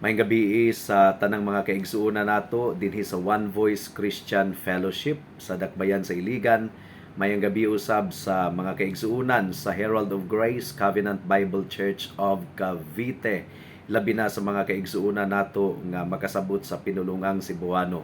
Maayong gabii sa tanang mga kaigsuonan nato dinhi sa One Voice Christian Fellowship sa Dakbayan sa Iligan. Maayong gabi usab sa mga kaigsuonan sa Herald of Grace Covenant Bible Church of Cavite. Labi na sa mga kaigsuonan nato nga makasabot sa pinulungang Cebuano.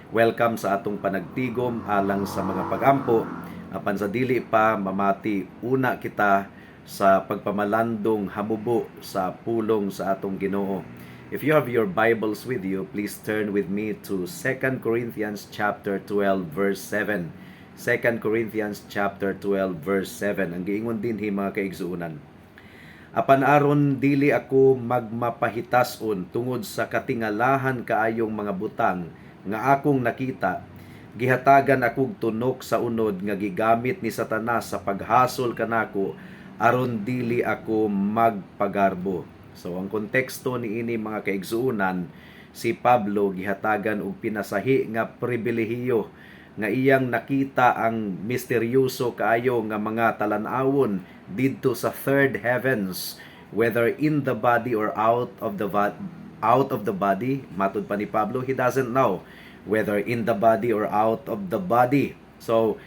Welcome sa atong panagtigom alang sa mga pagampo. Apan sa dili pa mamati, una kita sa pagpamalandong hamubo sa pulong sa atong Ginoo. If you have your Bibles with you, please turn with me to 2 Corinthians chapter 12 verse 7. 2 Corinthians chapter 12 verse 7. Ang giingon dinhi, mga kaigsuonan: "Apan aron dili ako magmapahitason tungod sa katingalahan kaayong mga butang nga akong nakita, gihatagan akog tunok sa unod nga gigamit ni Satanas sa paghasol kanako aron dili ako magpagarbo." So ang konteksto niini, mga kaigsuonan, si Pablo gihatagan og pinasahi nga pribilehiyo nga iyang nakita ang misteryoso kaayo nga mga talan-awon didto sa third heavens, whether in the body or out of the body. Matud pa ni Pablo, he doesn't know whether in the body or out of the body. So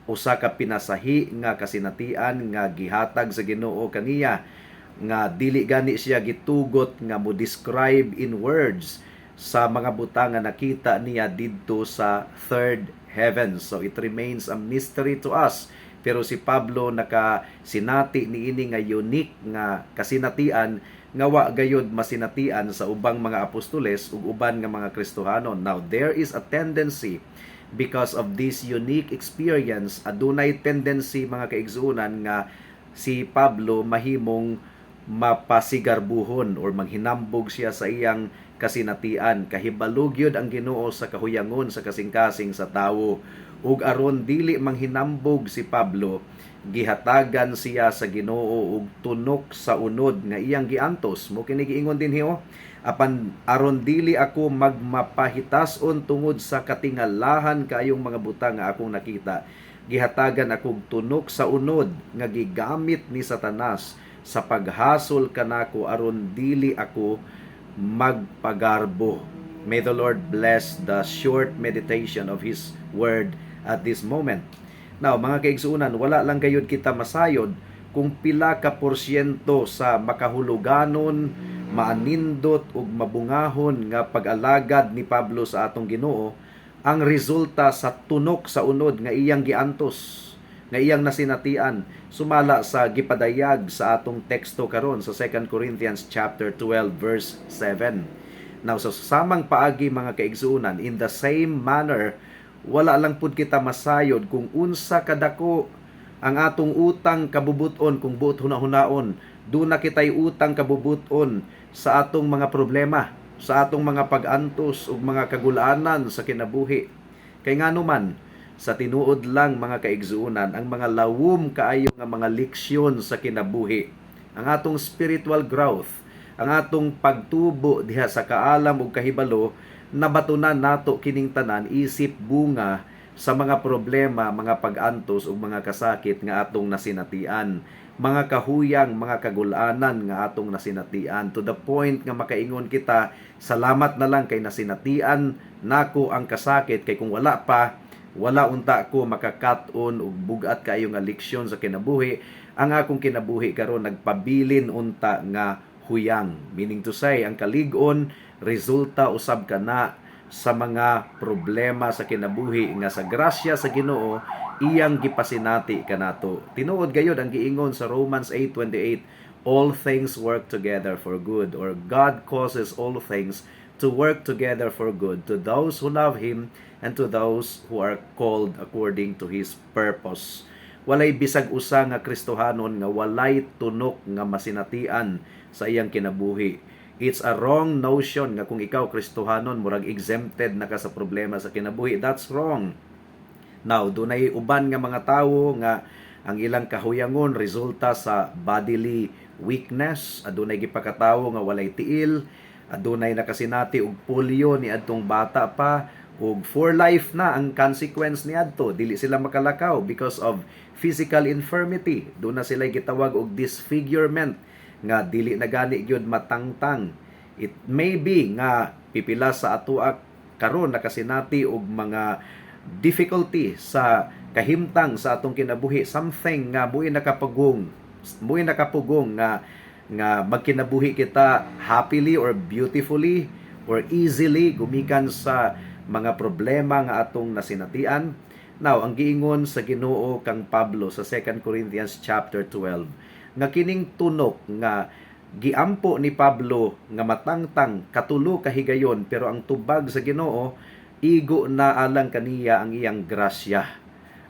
usa ka pinasahi nga kasinatian nga gihatag sa Ginoo kaniya nga dili gani siya gitugot nga mo describe in words sa mga butang nga nakita niya didto sa third heaven. So it remains a mystery to us. Pero si Pablo nakasinati niini nga unique nga kasinatian nga wa gayud masinatian sa ubang mga apostoles ug uban nga mga Kristohanon. Now there is a tendency because of this unique experience, adunay tendency, mga kaigsuonan, nga si Pablo mahimong mapasigarbuhon or manghinambog siya sa iyang kasinatian. Kahibalo gyud ang Ginoo sa kahuyangon sa kasing-kasing sa tawo. Ug aron dili manghinambog si Pablo, gihatagan siya sa Ginoo og tunok sa unod nga iyang giantos. Mao kini giingon dinhi oh. "Apan aron dili ako magmapahitason tungod sa katingalahan kaayong mga butang nga akong nakita, gihatagan akog tunok sa unod nga gigamit ni Satanas sa paghasol kanako aron dili ako magpagarbo." May the Lord bless the short meditation of His Word at this moment. Now, mga kaigsuonan, wala lang gayud kita masayod kung pila ka porsyento sa makahuluganon, maanindot ug mabungahon nga pag-alagad ni Pablo sa atong Ginoo ang resulta sa tunok sa unod nga iyang giantos, nga iyang nasinatian sumala sa gipadayag sa atong teksto karon sa 2 Corinthians chapter 12 verse 7. Now, sa samang paagi, mga kaigsuonan, in the same manner, wala lang pud kita masayod kung unsa kadako ang atong utang kabubuton. Kung buot hunahunaon, duna kitay utang kabubuton sa atong mga problema, sa atong mga pag-antos ug mga kagulanan sa kinabuhi. Kay ngano man, sa tinuod lang, mga kaigsuonan, ang mga lawom kaayo nga mga leksyon sa kinabuhi, ang atong spiritual growth, ang atong pagtubo diha sa kaalam ug kahibalo, nabatunan nato kining tanan isip bunga sa mga problema, mga pag-antos ug mga kasakit nga atong nasinatian, mga kahuyang, mga kagulanan nga atong nasinatian, to the point nga makaingon kita, "Salamat na lang kay nasinatian nako ang kasakit, kay kung wala pa, wala unta ko makakat-on og bug-at kaayo nga leksyon sa kinabuhi. Ang akong kinabuhi karon nagpabilin unta nga huyang." Meaning to say, ang kalig-on resulta usab kana sa mga problema sa kinabuhi nga sa grasya sa Ginoo iyang gipasinati kanato. Tinuod gayud ang giingon sa Romans 8:28, "All things work together for good," or "God causes all things to work together for good to those who love Him and to those who are called according to His purpose." Walay bisag usa nga Kristohanon nga walay tunok nga masinatian sa iyang kinabuhi. It's a wrong notion nga kung ikaw Kristohanon, murag exempted na ka sa problema sa kinabuhi. That's wrong. Now, dunay uban nga mga tawo nga ang ilang kahuyangon resulta sa bodily weakness, adunay gipakatawo nga walay tiil, adunay nakasinati og polio ni adtong bata pa ug for life na ang consequence niadto, dili sila makalakaw because of physical infirmity. Duna sila gitawag og disfigurement nga dili na gani gyud matangtang. It may be nga pipila sa atoa karon nakasinati og mga difficulty sa kahimtang sa atong kinabuhi, something nga mo'y nakapugong nga magkinabuhi kita happily or beautifully or easily gumikan sa mga problema nga atong nasinatian. Now, ang giingon sa Ginoo kang Pablo sa 2 Corinthians chapter 12 nga kining tunok nga giampo ni Pablo nga matangtang katulo ka higayon, pero ang tubag sa Ginoo, igo na alang kaniya ang iyang grasya.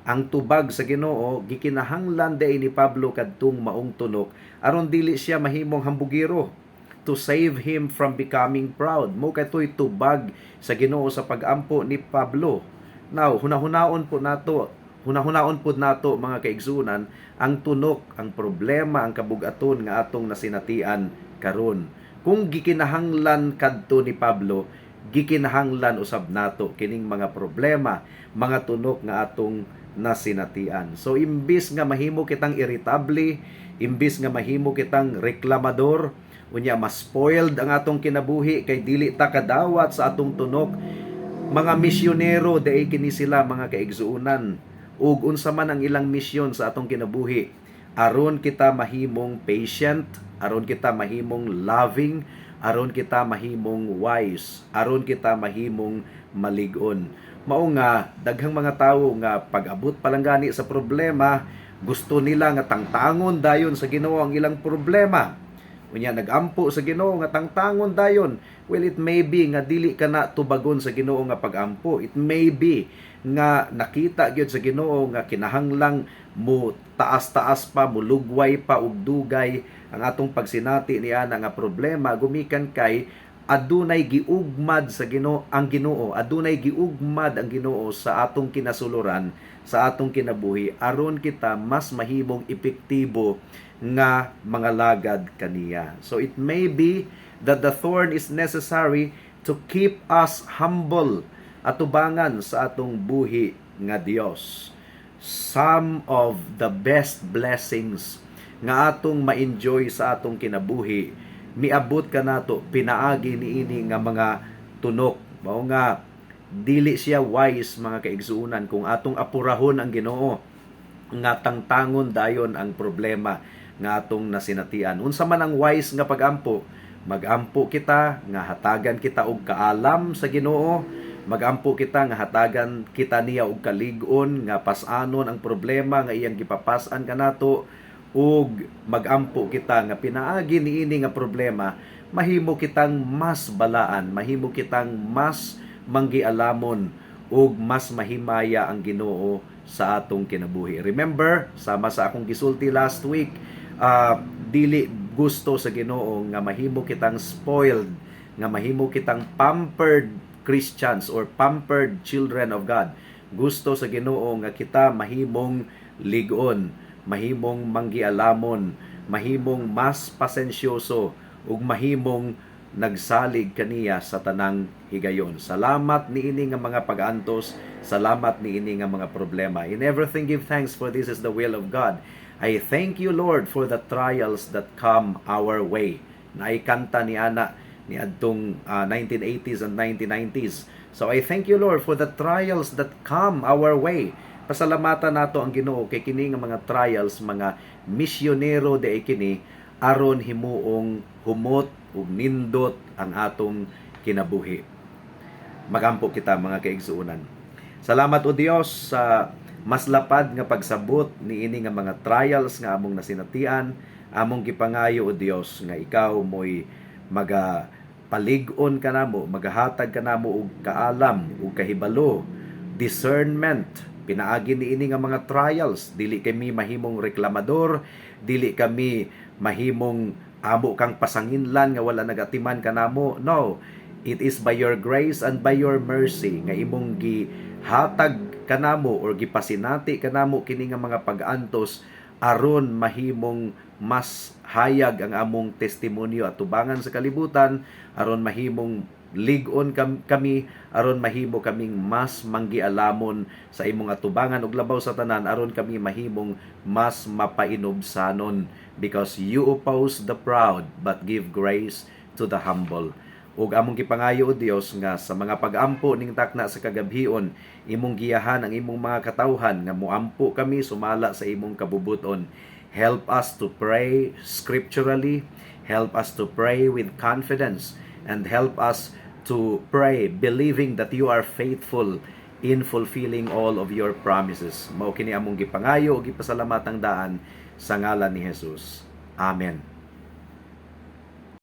Ang tubag sa Ginoo, gikinahanglan diay ni Pablo kadtong maong tunok aron dili siya mahimong hambugiro, to save him from becoming proud. Mao katoy tubag sa Ginoo sa pagampo ni Pablo. Now, hunahunaon po nato, mga kaigsunan, ang tunok, ang problema, ang kabugaton nga atong nasinatian karon. Kung gikinahanglan kadto ni Pablo, gikinahanglan usab nato kining mga problema, mga tunok nga atong nasinatian. So imbis nga mahimo kitang irritable, imbis nga mahimo kitang reklamador, unya mas spoiled ang atong kinabuhi kay dili ta kadawat sa atong tunok, mga misyonero diay kini sila, mga kaigsuonan. Ug unsa man ang ilang misyon sa atong kinabuhi? Aron kita mahimong patient, aron kita mahimong loving, aron kita mahimong wise, aron kita mahimong malig-on. Mao nga daghang mga tawo nga pag-abot pa lang gani sa problema, gusto nila nga tangtangon dayon sa Ginoo ang ilang problema. Unya nagampo sa Ginoo nga tangtangon dayon. Well, it may be nga dili ka na tubagon sa Ginoo nga pagampo. It may be nga nakita gyud sa Ginoo nga kinahanglang mo taas-taas pa, mulugway pa og dugay ang atong pagsinati niana nga problema gumikan kay adunay giugmad sa Ginoo ang Ginoo, adunay giugmad ang Ginoo sa atong kinasuluran, sa atong kinabuhi, aron kita mas mahimong epektibo nga mga lagad kaniya. So it may be that the thorn is necessary to keep us humble atubangan sa atong buhi nga Dios. Some of the best blessings nga atong ma-enjoy sa atong kinabuhi miabot kanato pinaagi niini nga mga tunok. Mao nga dili siya wise, mga kaigsuonan, kung atong apurahon ang Ginoo nga tangtangon dayon ang problema nga atong nasinatian. Unsa man ang wise nga pagampo? Magampo kita nga hatagan kita og kaalam sa Ginoo, magampo kita nga hatagan kita niya og kalig-on nga pas-anon ang problema nga iyang gipapas-an kanato, ug magampo kita nga pinaagi niini nga problema mahimo kitang mas balaan, mahimo kitang mas manggialamon ug mas mahimaya ang Ginoo sa atong kinabuhi. Remember, sama sa akong gisulti last week, dili gusto sa Ginoo nga mahimo kitang spoiled, nga mahimo kitang pampered Christians or pampered children of God. Gusto sa Ginoo nga kita mahimong lig-on, mahimong manggialamon, mahimong mas pasensyoso ug mahimong nagsalig kaniya sa tanang higayon. Salamat niini nga mga pag-antos, salamat niini nga mga problema. In everything give thanks, for this is the will of God. I thank you, Lord, for the trials that come our way. Naikanta ni ana ni adtong 1980s and 1990s. So I thank you, Lord, for the trials that come our way. Pasalamatan nato ang Ginoo kay kini nga mga trials, mga misyonero diay kini aron himuong humot ug nindot ang atong kinabuhi. Magampo kita, mga kaigsuonan. Salamat, o Dios, sa mas lapad nga pagsabot niini nga mga trials nga among nasinatian. Among gipangayo, o Dios, nga ikaw mo'y maga palig-on kanamo, magahatag kanamo og kaalam ug kahibalo, discernment pinaagi niini nga mga trials. Dili kami mahimong reklamador, dili kami mahimong amo kang pasanginlan nga wala nagatiman kanamo. No, it is by your grace and by your mercy nga imong gihatag kanamo or gipasinati kanamo kini nga mga pag-antos aron mahimong mas hayag ang among testimonyo atubangan sa kalibutan, aron mahimong lig-on kami, aron mahimo kaming mas manggialamon sa imong atubangan, ug labaw sa tanan, aron kami mahimong mas mapainubsanon, because you oppose the proud but give grace to the humble. Ug among gipangayo, O Dios, nga sa mga pagampo ning takna sa kagabhion, imong giyahan ang imong mga katawhan nga muampo kami sumala sa imong kabubuton. Help us to pray scripturally, help us to pray with confidence, and help us to pray believing that you are faithful in fulfilling all of your promises. Mao kini among gipangayo ug gipasalamatang daan sa ngalan ni Jesus. Amen.